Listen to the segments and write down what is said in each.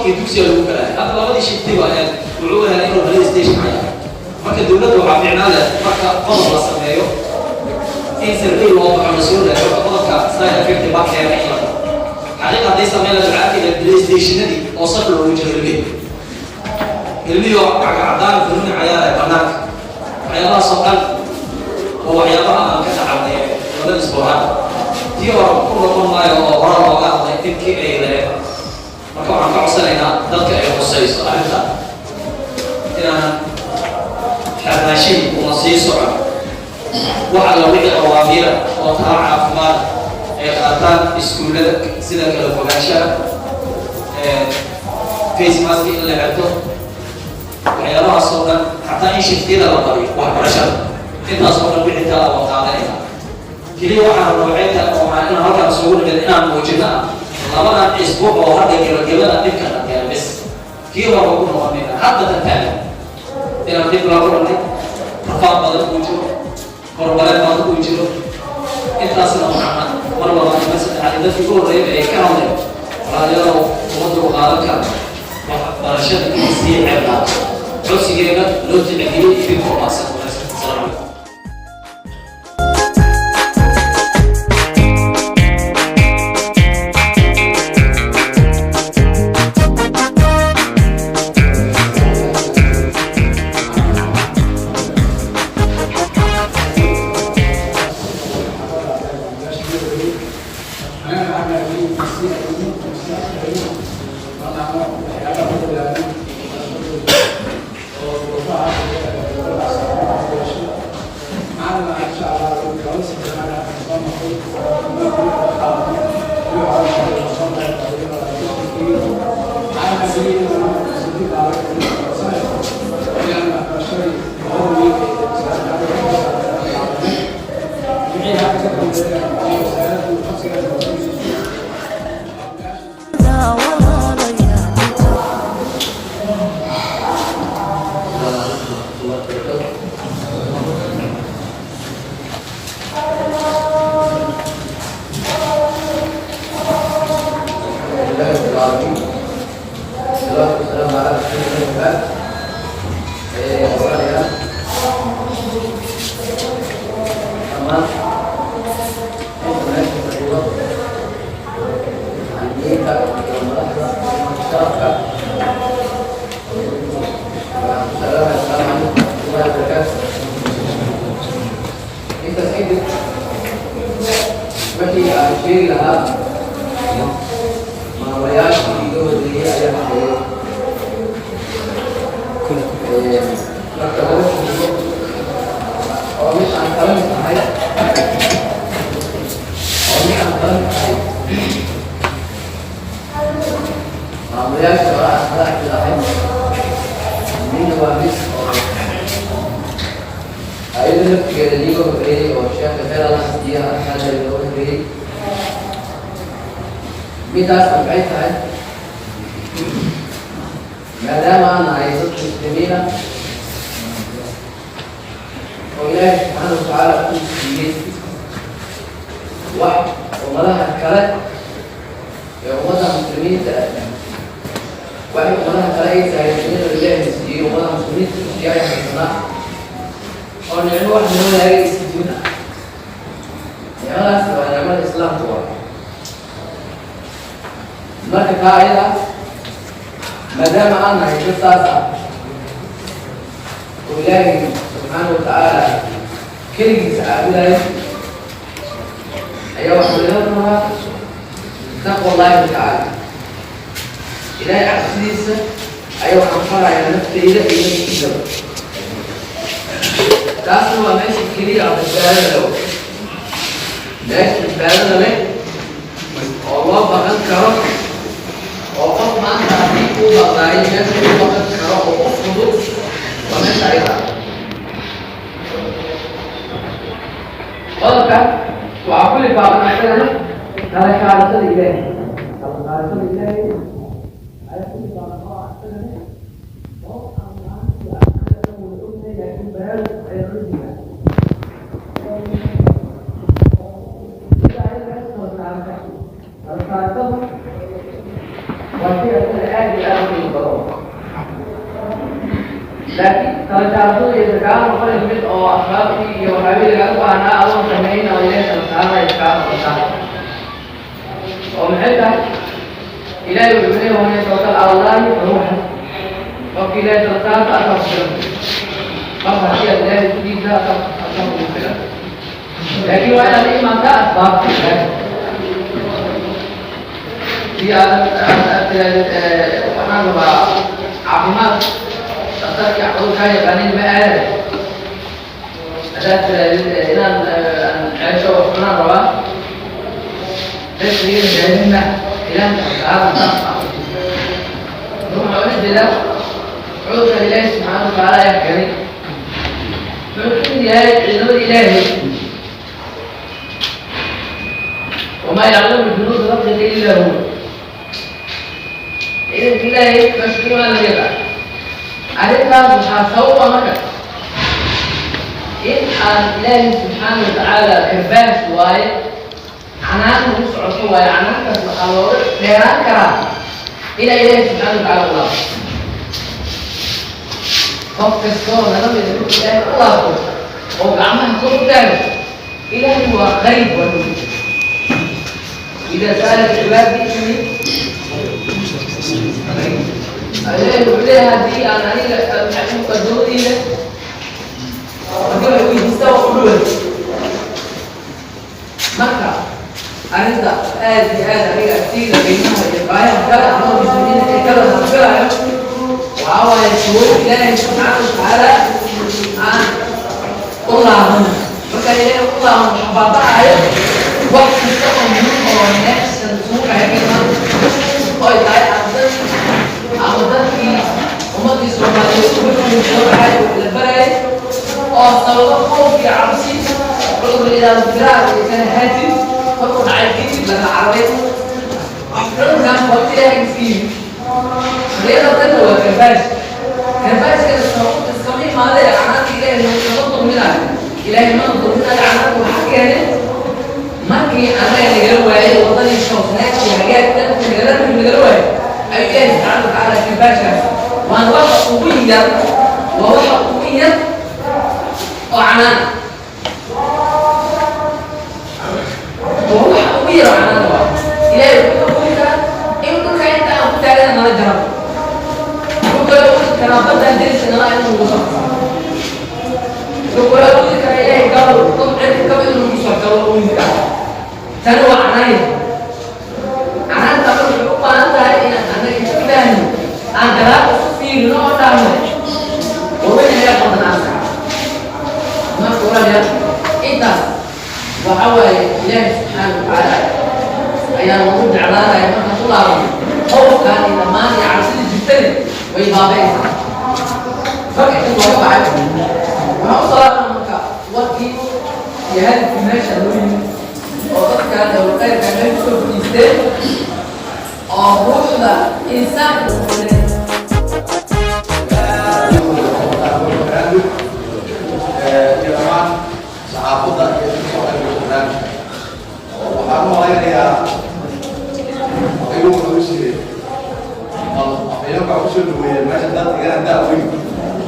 Tobankii dugsiga lagu galaaya, hadda labadii shifti baa wuxuu helay inuu PlayStation cayaaro. Marka dowladda waxaa fiicnaa leh, marka qodob la sameeyo, in survey loo baxo, lasoo raadiyo qodobka side effect baa keena in la xaqiiqa. Hadday sameyn lahayd, waxaa arkayna PlayStationadii oo saf loogu jiro, ilmihii, ilmihii oo cagacadaan banooni cayaaraya banaanka. Waxyaabahaas oo dhan oo waxyaabaha aan ka dhacalnay labada isbuucaan tii hore ku noqon maayo oo hore looga hadlay dhibkii ay lahayd. Marka waxaan ka codsanaynaa dadka ay khusayso arrinta inaanan xirnaashin una sii socon, waxa la wixii awaamiira oo tala caafimaad ay qaataan iskuullada, sida kala fogaanshaha, face mask in la xirto, waxyaabahaas oo dhan, xataa in shiftiyada la bariyo waxbarashada. Intaas oo dhan wixii tala waan qaadanayna. Keliya waxaan rabnaa waxay tahay oo waxaan inaan halkaan isugu nimid inaan muujino ah labadan isbuuc oo hadda gebagabada dhibka dhankeena bis. Kii hore ku noqon mayna. Hadda tan taagan inaan dhib la kulannay, rafaad badan uu jiro, horumareed badan uu jiro. Intaasna waxaan mar labaad, mar saddexaad, dadkii ugu horreeyay ay ka hadleen, walaalayaalow, uma dulqaadan kara waxbarashada inay sii ceebnaato. Codsigeena loo tixgeliyey idinkoo mahadsan. Asalaamu calaykum. لله رب العالمين، والصلاة والسلام على رسول الله وبعد. Walaalayaal dhammaan inta meesha fadhido, macallimiinta iyo madaxda sharafka, waxaan ku salaamaya: asalaamu calaykum waraxmatullahi wabarakaatu. Intaas kadib, wixii aan sheegi lahaa maamulayaashii iga horreeyey ayaa sheegay. Marka laga fiiriyo oo mid aan kala mid ahay oo mid aan kala mid ahay maamulayaasha hore aan madaxda ahay, midna waa mid oo ayada laftigeeda liiga horreeyey oo sheekha khayr Allah siiya hadda looga horreeyey. Midaasna maxay tahay? Maadaama aan nahay dad muslimiina oo Ilaahay subxaana watacaala uu siiyey wax ummadaha kale ee ummadda muslimiinta ah, waxay ummadaha kale ay tahay iyadoo Ilaahay siiyey ummadaha muslimiinta ku siiyay haysanaa oo nicmo wax noo wadaagay iska jirin ah. Nicmadaasna waa nicmada Islaamka. Waa marka taa ayada, maadaama aan nahay dad saas ah oo Ilaahay subxaana wa tacaala keligiisa caabudayo, ayaa waxaa laga rabaa taqwa Allahi tacaala, Ilaahay cabsidiisa ayaa waxaan farayaa naftayda iyo naftiisaba. Taasna waa meesha keliya ah badbaadada leh, meesha badbaadada leh oo loo baqan karo, oo qof maanta haddii uu baqaayo meesha uu baqan karo oo u fudud waa meesha ayada. Qodobka waxaa ku lifaaqan asagana kala qaadashada Ilaahay. Kala qaadashada Ilaahay ayaa ku lifaaqan oo ah asagana oo aan maanta anaga wada ognahay, laakiin baraarug ayaa loo jeedaa sida ayada. Kala qaadashadu waa shay asana aad iyo aad Laakiin tala saarashadu iyo kaa noqonays mid oo asbaabtii iyo waxyaabihii lagaga baahnaa adoon samayn oo Ilaahay tala saaranaya kaa noqotaa. Oo maxay tahay? Ilaahay wuxuu leeyahay: ومن يتوكل على الله فهو حسبه. Qofka Ilaahay tala saarta, asaa ku filan. Marka haddii aad Ilaahay ku diidda, asaa kugu filan. Laakiin waa inaad la imaataa asbaabta Ilaahay. Si aad tirahdid waxaan rabaa caafimaad, dhakhtarkii cudurkaa yaqaanin ma aaday. Haddaad tirahdid inaan aan ceesho wax cunaan rabaa, risqiga raadinna ilaah saaranta. Waxaa ula jeedaa, cudurkan Ilaahi subxaana watacaala ayaa keenay. Wuxuu ka mid yahay ciidamada Ilaahay. وما يعلم جنود ربك إلا هو. Ciidanka Ilaahay meesha ka imaan laga yaqaan. Arrintaas waxaa sababa marka in aan Ilaahay subxaana watacaala karbaash waaye, canaan lagu socoto waaye. Canaantaas waxaa looga dheeraan karaa inaa Ilaahay subxaana watacaala u laabto. Qof kastoo naga mida markuu Ilaahay u laabto oo gacmaha kor u taago, Ilaahay waa qariib, waa dhow. إذا سألك عبادي عني. Ilaahay wuxuu leeyahay, haddii aan aniga addoomadiina haddii wax weydiista, waa u dhoway. Marka arrinta aad iyo aad aniga agtiyda qiimaha iyo qaayaha kale ama muslimiinta ee kala hadgalayo waxaa waaye suwo Ilaahay subxaana watacaala aan u laabano. Marka Ilaahay u laaban, waxa baaba'ayo wax kasta oo muhiim oo meeshan suuqa hegana oy tahay arday ama dadkii ummadii Soomaaliyeed wuxuu soo baxay oo la barayay oo sababo khoof iyo cabsi cudur ilaal firaar iyo kala haajin markuu dhacay kadib laga cararay. Cudurkan waa Ilaahay iska yimid. Riyada tanna waa karbaash. Karbaashkana sababta iskama imaadee, canaanta Ilaahay nama dulminayo, Ilaahay mana dulminayo. Canaanta waxaa keenay markii annaga nagala waayay wadadii toosneed iyo hagaagta nagala waayay, ayuu Ilaahay subxaana watacaala karbaashkaas. Waana waxa ugu yar, waa waxa ugu yar oo canaan, waa waxa ugu yar oo canaan. Waa Ilaahay wuxuu ka ogi karaa in dhulka inta aan ku taagana nala jaro. Wuxuu kaloo ogi karaa baddaan deriska nala inuu nagu soo qasabo. Wuxuu kaloo ogi karaa Ilaahay gabal dad cirka kaba inuu nagu soo galo ogi karaa. Tani waa canaanya. Canaanta marka waxay u baahan tahay inaan annaga inta fahno, aan gadaal isu fiirino oo dhahno, war wixii naga qaldan aan saxno. Marka walaalayaal, intaas waxa waaye Ilaahi subxaana watacaala ayaa lagu jeclaanaya. Markaan ku laabano, qowlkaan iyo dhammaan iyo cabsida jirtani way baabaysaa. Marka inta looga baxay, waxaan u salaamana marka warkii iyo hadafkii meesha loo yimid oo dadkan dowlqeyrka meesha kusoo fadhiisteen oo ruuxda insaanka uu. Iyo dhammaan saxaafadda iyo kasoo qaybgasha barnaamijka, waxaan u malaynayaa ayuu wuxuu siiyey afhayeenka kusoo dhaweeyay meesha dad igana daaweyn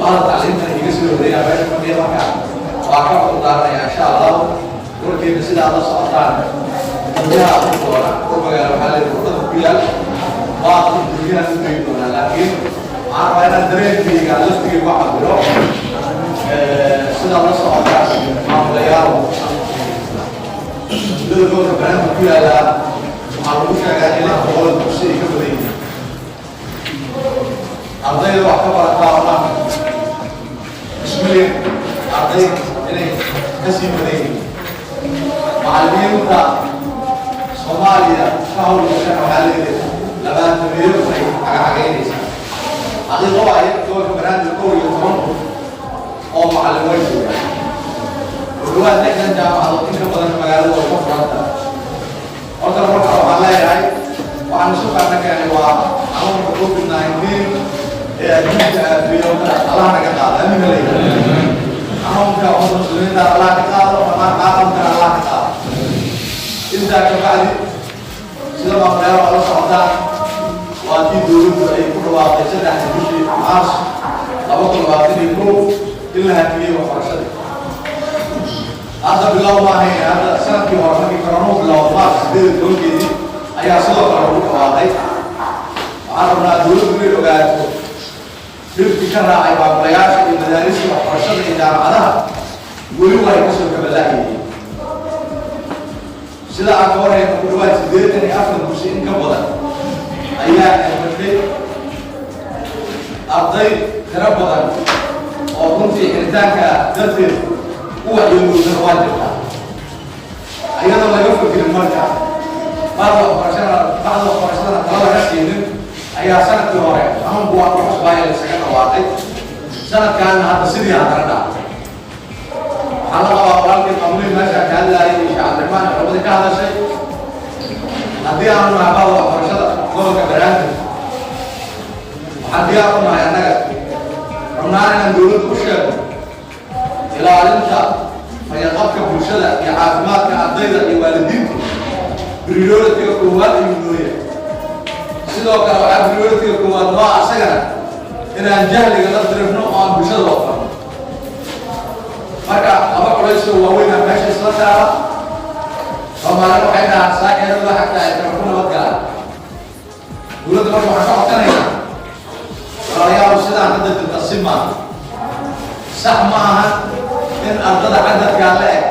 bahda tacliintana iga soo horeeyaa meesha fadhiya. Marka waa ka cudur daaranaya, insha Allah. Warkeena sidaa la socotaan guryaha u doona war magaalo waxaa leeyahay wadada ku yaal waa guryahan u geyi doonaa, laakiin waxaan rabaa inaan dareenkayga laftigay ku cabiro. Sidaa la socotaan, maamulayaal, muddada gobolka Banaadir ku yaallaa waxaa lagu sheegaa in 600 dugsi ay ka badan yihiin. Ardayda wax ka barataa oo dhan 0.5 milyan arday inay ka sii badan yihiin. Macallimiinta Soomaaliya ka hawlgashana waxaa leeyahay 20-meeyo ay cagacagaynaysaa. Xaqiiqo waaye, gobolka Banaadir 11,000 oo macallin way joogaan. Ku dhawaad 60 jaamacadood in ka badan magaalada way ka furan tahay. Horta marka waxaan leeyahay, waxaan isu qaana keenay waa xanuunka COVID-19 ee adduunka aafiyo. Allah naga qaado, amiin leeyahay. Xanuunka ummadda muslimiinta Allah ka qaado, dhammaan caalamkana Allah ka qaado. Intaa ka bacdi, sida maamulayaal waa la socotaan, waa tii dowladdu ay ku dhawaaqay 3-dii bishii Maars. 2021 in la hakiyey waxbarashadii. Hadda bilow maahayn. Hadda sanadkii hore markii koronuhu bilowda, Maarch 18-keedii, ayaa sidoo kale lagu dhawaaqay. Waxaan rabnaa dowladdu inay ogaato dhibkii ka raacay maamulayaasha iyo madaarista waxbarashada iyo jaamacadaha weli way kasoo kabala'yihiin. Sida aan ka warhayno, ku dhawaad 84 dugsi in ka badan ayaa xirmatay. Arday tiro badan oo runtii xiritaanka darteed u waxyeelowsan waa jirtaa, iyadoo laga fakirin. Marka bahda waxbarashadana tala laga siinin ayaa sanadkii hore xanuunku waa ku cusbaaya la isaga dhawaaqay. Sanadkaana hadda sidii haddana dhacay. Waxaa la qabaa walaalkii maamulihii meesha ka hadlaayay iyo Sheekh Cabdiraxmaan iyo culimadii ka hadashay. Haddii aanu nahay bahda waxbarashada gobolka Banaadir, waxaan diyaar u nahay annaga, rabnaan inaan dowladda u sheegno ilaalinta fayaqabka bulshada iyo caafimaadka ardayda iyo waalidiintu priority-ga koowaad ayuu nooyahay. Sidoo kale waxaa priority-ga koowaad noo asagana inaan jahliga la dirirno oo aan bulshada waxbarno. Marka laba culaysoo waaweynaa meesha isla taala. Soomaalida waxay dhahaan saaxirada xagta ay kala ku nabad galaan dowladda. Marka waxaan ka codsanaynaa, walaalayaal, sidaan hadda jirta si maaha, sax ma aha in ardada cadadkaa la eg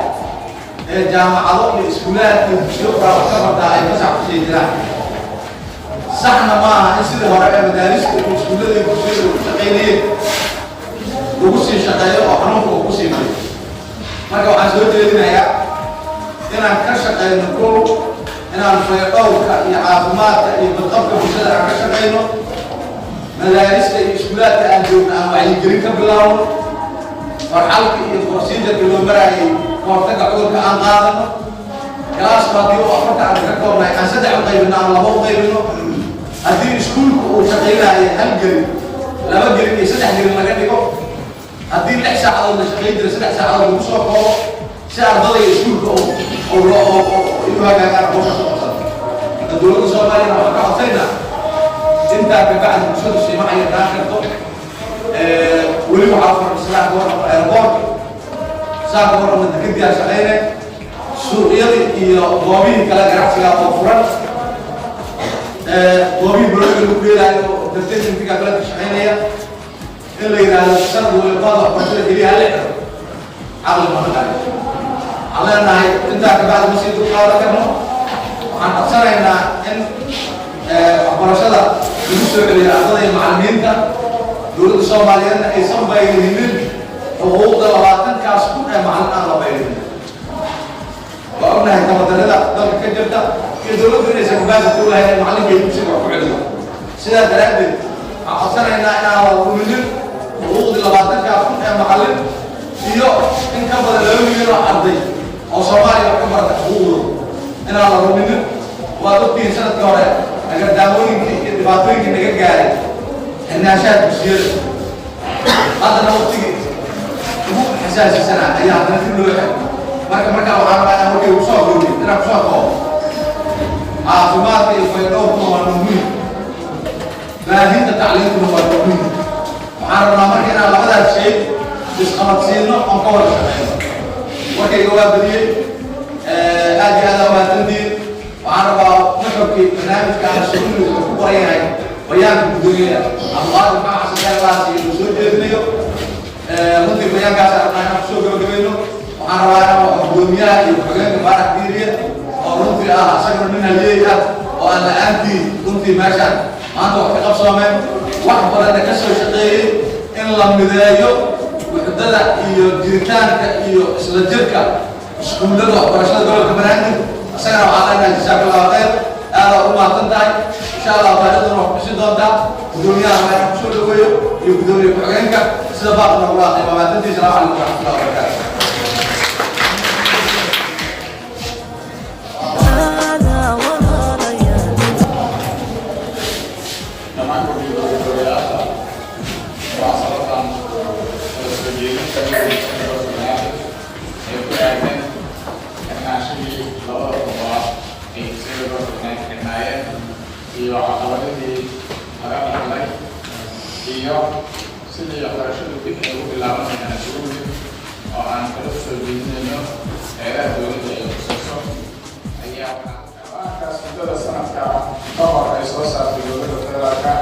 ee jaamacado iyo iskuulaad iyo dugsiyo quraa wax ka bartaa ay fasax kusii jiraan. Saxna ma aha in sidii hore ee madaarista iyo iskuullada iyo dugsiyada ku shaqaynayeen lagu sii shaqeeyo oo xanuunka uu kusii fido. Marka waxaan soo jeedinayaa inaan ka shaqeyno, kow, inaan fayadhowrka iyo caafimaadka iyo badqabka bulshada aan ka shaqeyno, madaarista iyo iskuulaadka aan joogno aan wacyigelin ka bilaabno, farxalka iyo procedure-ka loo maraayay kahortaga cudurka aan qaadano. Class-ku haddii uu 40 aan ka koobnahay, aan saddex u qaybino ama laba u qaybino. Haddii iskuulku uu shaqaynayo hal gelin, laba gelin iyo saddex gelin laga dhigo. Haddii 6 saacadood la shaqayn jiray, 3 saacadood lagu soo koobo, si ardada iyo iskuulka u hagaagaan hawsha ku qabsano. Hadda dowladda Soomaaliyana waxaan ka codsaynaa intaa kabacdi bulshadu siima cayirnaan karto. Weli waxaa furan sidaan ka warramo airport-ka, saan ka warramo dekadii aan shaqayne, suuqyadii iyo goobihii kale ganacsiga oo furan, goobihii barooga lagu dheelaayo oo entertainment-iga kale ka shaqaynaya. In la yidhaahdo sanad walibaada waxbarashada keliya hala xiro, caqli ma naqayo. Waxaan leenahay intaa kabacdi ma sii dulqaadan karno. Waxaan codsanaynaa in waxbarashada lagu soo celiyo ardada iyo macallimiinta, dowladda Soomaaliyeedna aysan baylihinin xuquuqda 20,000 ee macallin aan la baylinin. Waa ognahay tabadarida dalka ka jirta iyo dowladdu inaysan capacity u lahayn in macallinka iyo dugsiga wax ku celiyo. Sidaa daraaddeed waxaan codsanaynaa inaan la luminin xuquuqdii 20,000 ee macallin iyo in ka badan 2 milyan oo arday oo Soomaaliya wax ka barata xuquuqdooda inaan la luminin. Waad ogtihiin sanadkii hore nagardaamooyinkii iyo dhibaatooyinkii naga gaaray xirnaanshaha dugsiyada. Haddana waqtigii ugu xasaasisanaa ayaa haddana dib loo xiray. Marka markaa waxaan rabaa inaan warkay kusoo goobiyo, inaan kusoo koobo: caafimaadka iyo faydhowrkuna waa noo muhim, baahinta tacliintuna waa noo muhim. Waxaan rabnaa marka inaan labadaas shay isqabadsiino oon ka wada shaqeyno. Warkayga waa badiyey. Aad iyo aad aa mahadsantihiin. Waxaan rabaa nuxurkii barnaamijka aan su'uli wuxuu ku qoran yahay bayaanka guddoomiyaha Cabdiqaadir Maxamed Xasan Khayr iyo uu soo jeedinayo. Runtii bayaankaas rabnaa inaan kusoo gabagabayno. Waxaan rabaa inaan guddoomiyaha iyo ku-xigeenka Faarax Diiriye, oo runtii ah asaguna nin halyeey ah oo aan la-aantii runtii meeshaan maanta wax ka qabsoomeen, wax badanna ka soo shaqeeyey in la mideeyo wuxdada iyo jiritaanka iyo isla jirka iskuullada waxbarashada gobolka Banaadir, isagana waxaan leenahay jazaaka Allahu khayr, aada u mahadsan tahay. Insha Allah taariikhduna wax xusin doontaa. Guddoomiyaha waa inaan kusoo dhaweeyo iyo guddoomiye ku-xigeenka sida baaq noogula aqay. Waa mahadsantihi. Salaamu calaykum waraxmatullahi wabarakaatu. هذا walaalayaal. Dhammaan gudoomiyayaasha munaasabadan kala soo jeedinta midowga gobolka Banaadir ee ku aadan xirnaanshihii labada toddobaad ay dugsiyada gobolka Banaadir xirnaayeen iyo caqabadihii laga dhaxlay iyo Sidii waxbarashadu dib ay ugu bilaabanayaan isugu nimid oo aan kala soo jeedinayno heeraha dowladda ay khusayso ayaa waxaa muddada sanadka ka hor ay soo saartay dowladda federaalka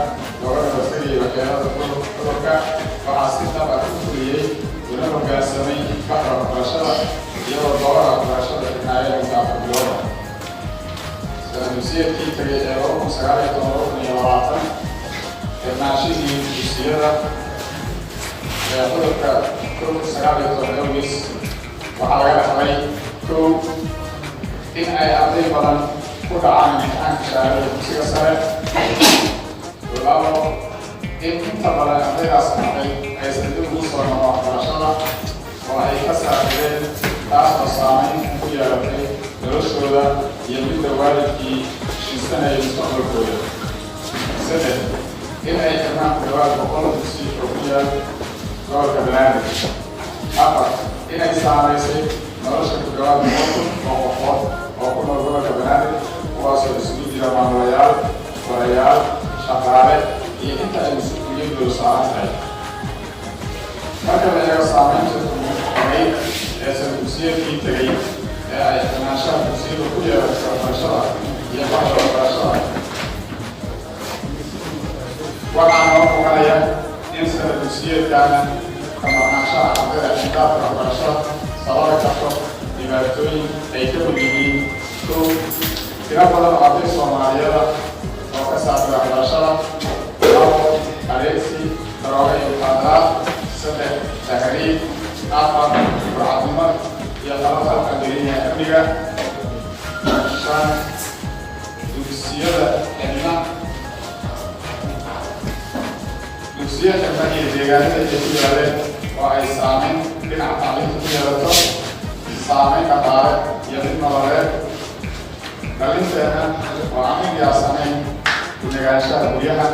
loogana hortagayay waxyeelada cudurka, waxaa si dhab ah u fuliyey una hoggaansamay baxda waxbarashada, iyadoo goobaha waxbarashada xirnaayeen muddo 4 bilood ah. Sanadugsiyeedkii tagay ee 2019 2020, xirnaanshihii dugsiyada ee cudurka COVID-19 awgiis waxaa laga dhaxlay: kow, in ay arday badan ku dhacaan imtixaanka shahaadada dugsiga sare; labo, in inta badan ardaydaas dhacday aysan dib ugu soo noqon waxbarashada oo ay ka saafireen, taas oo saameyn ku yeelatay noloshooda iyo midda waalidkii shinsanayay mustaqbalkooda; saddex, in ay xirnaan ku dhawaad 100 dugsi oo ku yaal gobolka Banaadir; afar, inay saamaysay nolosha ku dhawaad 100,000 oo qofood oo ku nool gobolka Banaadir, kuwaasoo isugu jira maamulayaal, barayaal, shaqaale iyo inta ay mas-uuliyadoodu saaran tahay. Marka la eego saameynta tagay ee sanadugsiyeedkii tegay ee ay xirnaanshaha dugsiyadu ku yeelatay waxbarashada iyo baxda waxbarashada, waxaa noo muuqanaya in sanadugsiyeedkaana ka maqnaanshaha ardayda xindaabka waxbarashada sababi karto dhibaatooyin ay ka mid yihiin: kow, tiro badan oo arday Soomaaliyada oo ka saartay waxbarashada; labo, adeegsi darooga iyo muxaadaraad; saddex, tahriib; afar, burcadnimo iyo qalab khalkhal gelinaya amniga; shan, dugsiyada xidhna dugsiyo xidhna iyo deegaanada ay ku yaaleen oo ay saameyn dhinaca tacliinta ku yeelato, saameyn dhaqaale iyo mid nololeed. Dhalinteena oo aan u diyaarsanayn ku nagaanshaha guryaha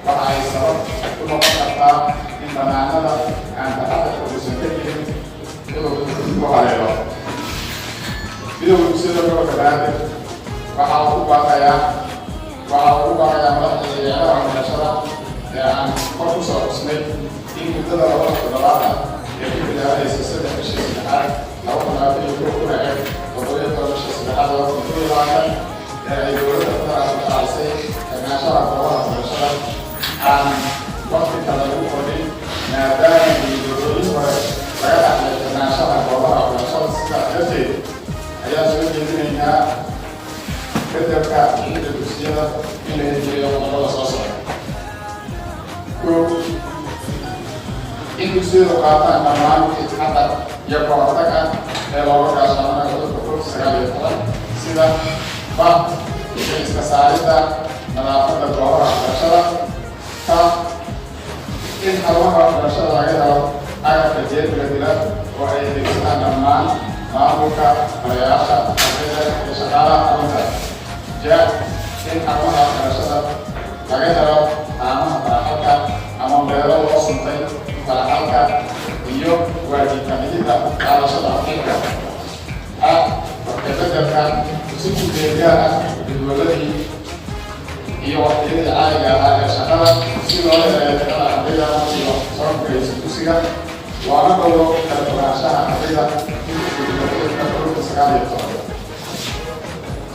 waxa ay sabab ku noqon kartaa in banaanada aan taxadarka uusan ka jirin cudurku ku haleelo. Midowga Dugsiyada Gobolka Banaadir waxa uu ku baaqayaa madaxda hay'adaha waxbarashada ee aan kor ku soo xusnay in muddada 2 toddobaad ah ee ku bilaabanaysa 3 bishii saddexaad 2021 kuna eg 17 bishii saddexaad 2021 ee ay dowladda federaalka shaacisay xirnaanshaha goobaha waxbarashada aan waqti kale lagu kordhin, maadaama guuldarrooyin hore laga dhaxlay xirnaanshaha goobaha waxbarashada. Sidaas darteed ayaa soo jeedinaynaa bedelka xilliga dugsiyada in la hirgeliyo qodobada soo socda: kow, in dugsiyadu qaataan dhammaan wixii taxadar iyo kahortag ah ee looga gaashaamanayo cudurka COVID-19, sida ba, iska saaridda nadaafadda goobaha waxbarashada; ta, in xarumaha waxbarashada laga helo agabka jeermiga dila oo ay adeegsadaan dhammaan maamulka, barayaasha, ardayda iyo shaqaalaha xarunta; ja, in xarumaha waxbarashada laga helo haamaha faraxalka ama meelo loo suntay faraxalka iyo waajibka qaadashada afxirka; a, wax ka beddelka si ku meelgaar ah jadwaladii iyo waqtiyadii caadiga ahaa ee shaqada, si loo yareeyo tirada ardayda iyo soo gaysa dugsiga, loona dhowro kala fogaanshaha ardayda inta uu jiro cudurka COVID-19;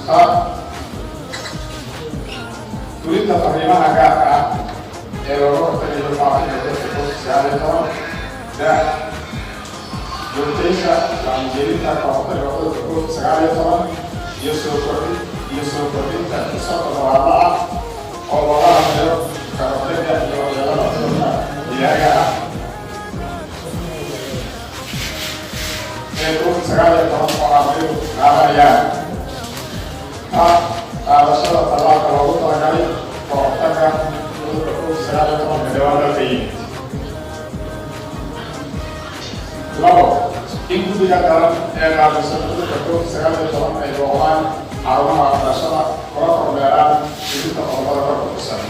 kha, fulinta fariimaha gaarka ah ee looga hortagayo faafida cudurka COVID-19; da, joogtaynta wacyigelinta ka hortagga cudurka COVID-19 iyo soo kordhinta fursad toddobaadla ah oo looga hadlayo ka hortagga iyo waxyeelada cudurka dilaaga ah ee COVID-19 oo ardaydu qaadanayaan; ta, qaadashada tallaalka loogu talagalay ka hortagga cudurka COVID-19 ee dhawaan dalka yimid. Labo, in guddiga qaran ee qaabilsan cudurka COVID-19 ay booqdaan xarumaha waxbarashada kula kormeeraan fulinta qodobada kor ku xusan.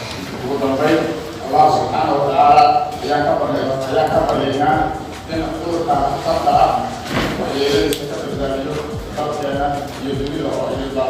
Ugu dambeyn, Allah subxaana wa tacaala ayaan ka baryaynaa in cudurkan khatarta ah waxyeeladiisa ka badbaadiyo dalkeena iyo dunida oo idilba.